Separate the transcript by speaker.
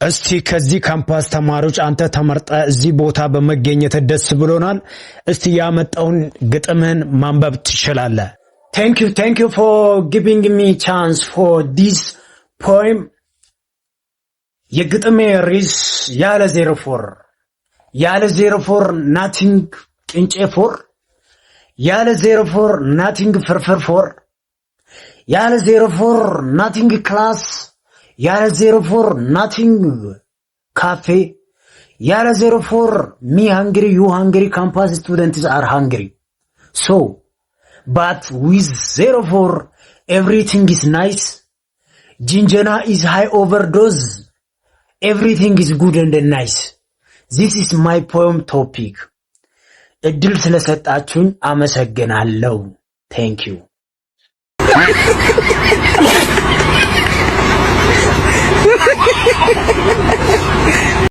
Speaker 1: እስቲ ከዚህ ካምፓስ ተማሪዎች አንተ ተመርጠህ እዚህ ቦታ በመገኘት ደስ ብሎናል። እስቲ ያመጣኸውን ግጥምህን ማንበብ ትችላለህ። Thank you, thank you for giving me chance for this poem። የግጥሜ ርዕስ ያለ 04። ያለ 04 nothing ቅንጬ four፣ ያለ 04 nothing ፍርፍር four፣ ያለ 04 nothing class፣ ያለ 04 nothing ካፌ፣ ያለ 04 me hungry, you hungry, campus students are hungry, so but with 04 everything is nice። ጅንጀና is high overdose, everything is good and nice። This is my poem topic። እድል ስለሰጣችሁኝ አመሰግናለሁ። Thank you።